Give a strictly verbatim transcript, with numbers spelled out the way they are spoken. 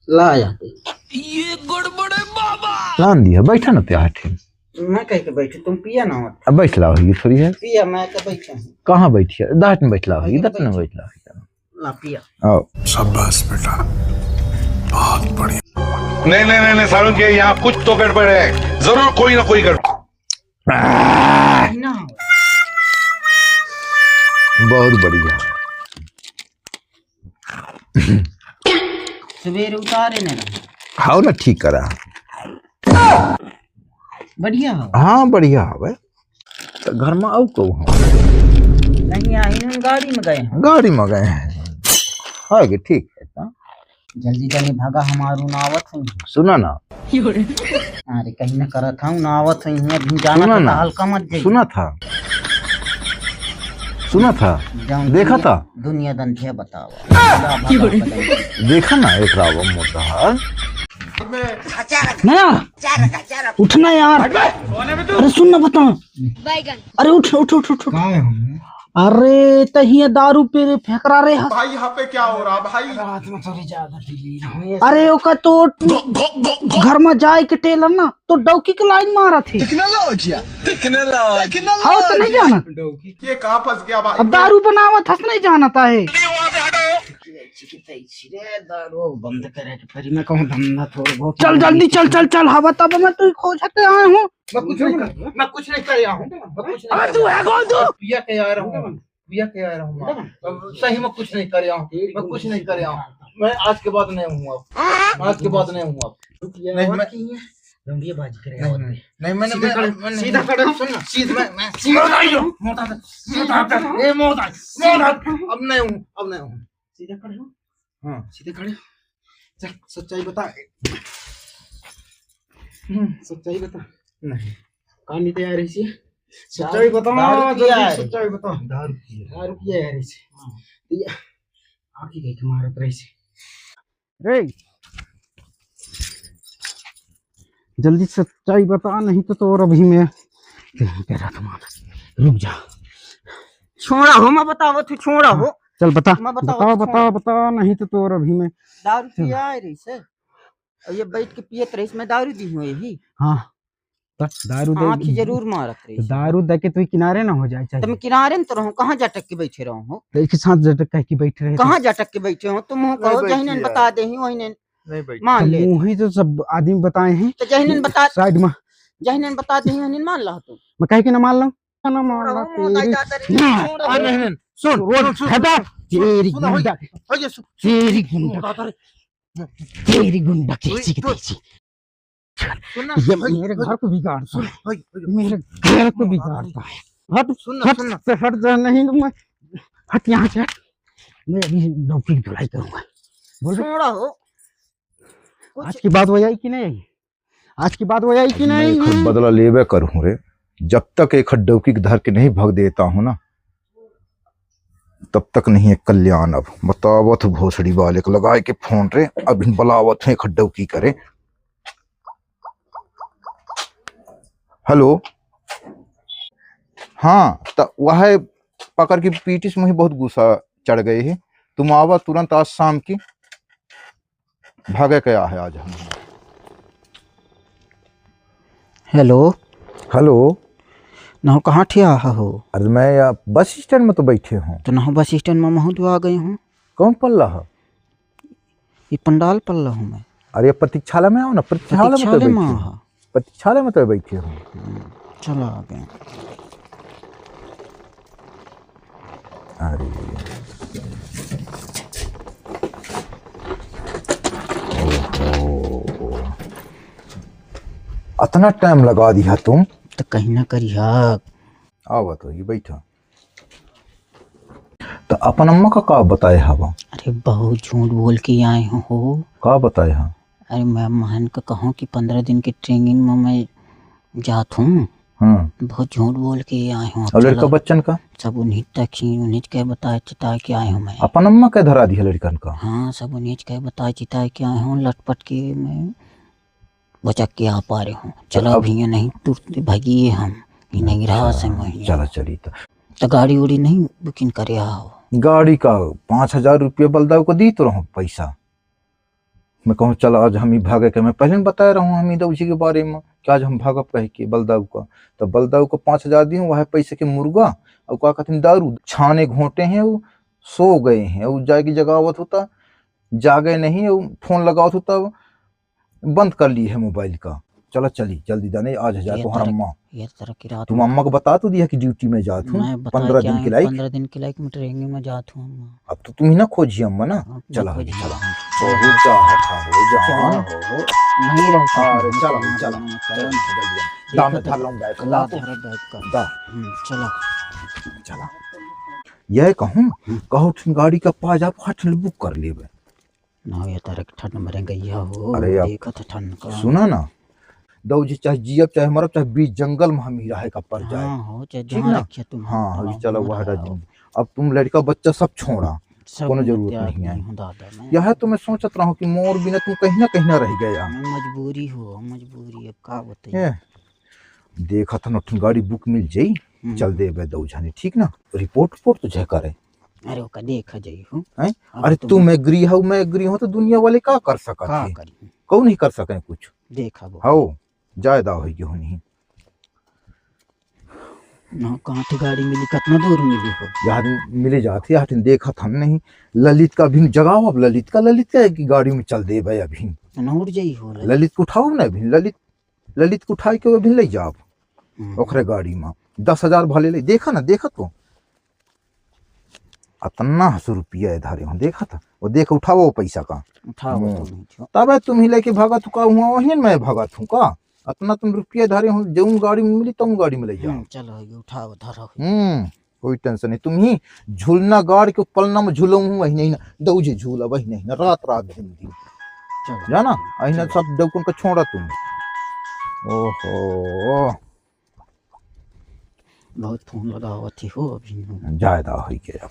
ला जाते। लान दिया, बैठा ना ते आठे। मैं कह के बैठे, तुम पिया ना मत। अब बैठ ला होगी थोड़ी है। पिया, मैं तो बैठा हूँ। कहाँ बैठी है? दाट में बैठ ला होगी, दत में बैठ ला होगी। ला पिया। आओ। शाबाश बेटा, बहुत बढ़िया। नहीं, नहीं, नहीं, नहीं, सारुण के यहाँ कुछ तो गड़बड़ है, जरूर कोई ना कोई गड़बड़। आह! नहीं ना। बहुत बढ़िया। सवेरे उतारे ने रहा। हाव ना, ठीक करा। बढ़िया हो। हाँ, बढ़िया हवे। तो घर में आऊ कहू हम? नहीं, आई हम गाड़ी में गए हैं। गाड़ी में गए हैं। हाँ, ये ठीक है। तो जल्दी जल्दी भागा, हमारू ना आवत है। सुना ना। अरे, कहीं ना करत हूँ, ना आवत है, अभी जाना सुना था, ना। हल्का मत जाइए। सुना था। सुना था। जौन देखा दुनिया, था। दुनिया दंधिया बतावा। देखा ना, एक रावण मोटा है। नया, उठना यार। अरे सुन ना, बता। बैगन। अरे उठ, उठ, उठ, उठ, उठ। का है हमने? अरे, त हिया दारू पी रे, फेकरा रे हस। भाई, यहाँ पे क्या हो रहा भाई? रात में थोड़ी ज्यादा पी ली ना, ये अरे, ओकर तो घर में जाए के टेलर ना, तो डौकी के लाइन मारत है। Technology, technology. हाँ, तो नहीं जाना। डौकी। ये कहाँ फंस गया भाई? अब दारू बनावत हस, नहीं जानता है। रे दारू बंद करे के परी, मैं कहूँ धंधा थोड़ बहुत। चल जल्दी, चल, चल, चल, हवा तब मैं तू खोजते आए हूँ। मैं कुछ नहीं कर, मैं कुछ नहीं कर रहा हूँ, मैं कुछ नहीं अबे कर तू रहा है हूँ। कौन तू? पिया के आ रहा हूँ, पिया के आ रहा हूँ मैं। अब सही में कुछ नहीं कर रहा हूँ, मैं कुछ नहीं कर रहा हूँ। मैं आज के बाद नहीं हूँ अब, आज के बाद नहीं हूँ अब। नहीं, मैं लौंडिया बाजी करे नहीं, और नहीं, नहीं, मैंने, सीधे मैं, खड़े, मैंने, सीधा खड़े हो। सुन ना, सीधा, मैं, मैं सीधा खड़े हो। मोटा था, मोटा था, ए, मोटा, मोटा, अब नहीं हूँ, अब नहीं हूँ। सीधा खड़े हो। हाँ। सीधे खड़े हो। चल, सच्चाई बता। हम्म, सच्चाई बता। नहीं। कहाँ नहीं तैयार है इसी? सच्चाई बता, दारू पिया जल्दी है। सच्चाई बता। दारू पिया। दारू पिया है इसी। हाँ। ये आँखी कहीं मारत रही सी। रे, जल्दी सच्चाई बता, नहीं तो तोर अभी मैं तेरा तुम्हारा। रुक जा। छोड़ा हो, मैं बतावत हूँ, छोड़ा हो। चल बता, मैं बतावत बताओ, हूँ, बताओ, छोड़ा। बताओ, नहीं तो तोर अभी मैं। दारू चल। पिया है रही से। अब ये बैठ के पियत रही, मैं दारू दी हूँ यही। हाँ, बस दारू दे आँखी जरूर मारत रही तो से। दारू दे के तू किनारे ना हो जाए चाहिए। तो मैं किनारे न तो रहूँ, कहाँ झटक के बैठे रहूँ हो? तो एक साथ झटक कह के बैठे रहे तो। कहाँ झटक के बैठे हो तुम? हो नहीं कहो, बैठी जहिने है। बता दे ही, वहिने नहीं बैठी। मान तो ले। मुँह ही तो सब आदमी बताए हैं। तो जहिने बता, साइड में। जहिने बता दे ही, वहिने मान ला तू। मैं कह के ना मान लूँ? ना मान ला, छोड़ो, मोटा तेरी। जाता रे, ना। छोड़ो। अरे नहीं, नहीं, सुन, रोड सुन, सुन, हटा। सुन, तेरी सुन, हो गुंडा, गया, हो गया, सुन। तेरी गुंडा, मोटा था रे। तेरी गुंडा कैसी की तैसी। सुन ना, ये हट, मेरे हट, घर को बिगाड़ता सुन, है। हट, हट, मेरे घर को हट, बिगाड़ता है। हट, सुन ना, हट, सुन ना। हट, हट जा, नहीं तो मैं, हट यहाँ से, हट। मैं अभी डॉक्टर की धुलाई करूंगा। बोल बे। छोड़ा हो। कुछ आज की बात हो जाए कि नहीं? आज की बात हो जाए कि नहीं? मैं एकर बदला लेबे करूं रे। जब तक एक डौकी के धर के नहीं भग देता हूं ना, तब तक नहीं है कल्याण। अब बतावत हूँ भोसड़ी वाले को लगाए के फोन रे, अब इन बुलावत हूँ एक डौकी करे। हेलो, हाँ, त वह पकड़ के पीटिस मुही बहुत गुस्सा चढ़ गए है। तुम आवा तुरंत आज शाम की, भागे के आहे आज हम। हेलो। हेलो। नहो कहाँ ठिया हो? अरे मैं या बस स्टैंड में तो बैठे हूँ। तो नहो बस स्टैंड में महूँ तो आ गए हूँ। कौन पल्ला है? ये पंडाल पल्ला हूँ मैं। अरे प्रतीक्षालय में आओ ना, प्रतीक्षालय में तो प्रतीक्षालय में बैठे हूँ। हाँ। प्रतीक्षालय में तो बैठे हूँ। हम्म, चला आ गए। अरे। ओहो। अतना टाइम लगा दिया तुम। तो कहीं ना करिहा। आओ तो ये बैठा। तो अपन अम्मा का का बताए हवा? अरे बहुत झूठ बोल के आए हो। का बताए हा? अरे मैं अम्मा हन का कहूँ कि पंद्रह दिन के ट्रेनिंग में मैं जात हूँ। हाँ। बहुत झूठ बोल के आए हूँ। और लड़का बच्चन का? सब उन्हीं तक ही, उन्हीं के बताए चिताए के आए हूँ मैं। अपन अम्मा के धरा दिया लड़कन का? हाँ, सब उन्हीं के बताए चिताए के आए हूँ, लटपट के मैं बचा के आ पा रहे हूँ। चला अब भैया, नहीं तुरते भागिए हम, ये नहीं रहा से मैं। चला चली तो। तो गाड़ी उड़ी नहीं बुकिंग करे हो? गाड़ी का पाँच हजार रुपये बलदाऊ को दी तो रहो पैसा। मैं कहूँ, "चल, आज हम ही भागे के, मैं पहले न बताए रहूँ हम ही दौजी के बारे में कि आज हम भागब कह के बलदाऊ का।" तो बलदाऊ का पाँच हजार दिहूँ, वह पैसे के मुर्गा और का कहते हैं, दारू छाने घोटे हैं, वो सो गए हैं, वो जाके जगावत होता, जागे नहीं, वो फोन लगावत होता, बंद कर ली है मोबाइल का। चला चली जल्दी, जाने आज हजार ये तोहर तरह अम्मा। ये तरह की रात तुम में अम्मा को बता तो दिया कि ड्यूटी में जात हूँ, मैं बता पंद्रह के दिन आया के हूँ, लायक। पंद्रह दिन के लायक मैं ट्रेनिंग में जात हूँ अम्मा। अब तो तुम ही ना खोजिए अम्मा ना। अब चला मैं भाई, खोजिए। चला। बहुत चाहत था हो, जान चलो। हो। नहीं रह सकते अरे, हम, चला, चला, चला, चला, चला। चला, जल्दी, जल्दी। दाम में धर लो बैग, ला ला तो। धर बैग का। दा। हम्म, चला। चला। यह कहूँ, हम्म। कहो ठन गाड़ी का पा जा, फट ले बुक कर लेबे। ना, ये तारे के ठंड मरे गैया हो, अरे, अब देखत है ठंड का। सुना ना, दौजी चाहे जियब, चाहे मरब, चाहे बीच जंगल में हम ही रहे का पड़ जाए। हाँ, हो, चाहे ठीक जहाँ ना? रखे तुम, हाँ, हाँ, अभी चला, वहाँ रह जाओ। अब तुम लड़का बच्चा सब छोड़ा, सब कोनो मैं जरूरत त्याग नहीं है। दी हूँ दादा मैं। यह तो मैं सोचत रहूँ कि मोर बिना तुम कहीं ना कहीं ना रह गया। मैं मजबूरी हो, मजबूरी, अब का बताइए। ए, देखत हन, ओठन गाड़ी बुक मिल जाई, हम्म। चल देबे दऊ झने, ठीक ना? रिपोर्ट, रिपोर्ट तुझे करे। अरे, ओका देखा जाई हो। हैं? अब अरे, तुम तू मैं एग्री हो, मैं एग्री हो, तो दुनिया वाले का कर सकत का है? करी? कौन नहीं कर सके कुछ? देखा वो। हाओ, जायदा होई के होनी। ना, कहाँ थी गाड़ी मिली, कितना दूर मिली हो? यार, मिले जात है, यार, देखत हम नहीं। ललित का भी जगाओ, अब ललित का, ललित का एक गाड़ी में चल देबे अभी। ना उठ जाई हो, ललित। ललित को उठाओ ना अभी, ललित, ललित को उठाए के अभी ले जाओ। हम्म। ओकरे गाड़ी में दस हजार भले ले, देखा ना, देखा तो। अतना हसु रुपया है धरे हो, देखा था? वो देख, उठाओ वो पैसा का। उठाओ हम्म। तो नहीं छो। तबे तुम ही लेके भागत हो का, हुआ वही मैं भागत हूँ का? अतना तुम रुपया धरे हो, जौन गाड़ी में मिली, तौन गाड़ी में ले जाओ। हम्म, चलो, ये उठाओ, धरो। हम्म, कोई टेंशन नहीं। तुम ही झूलना गाड़ के पलना में झूलो हूँ, वही नहीं ना, दौजे झूला, वही नहीं ना, रात रात दिन दिन। चलो। जाना, अही ना, चलो। सब डौकन का छोड़ा तुम। ओहो। बहुत फोन लगावत ही हो अभी। जायदा होई के अब।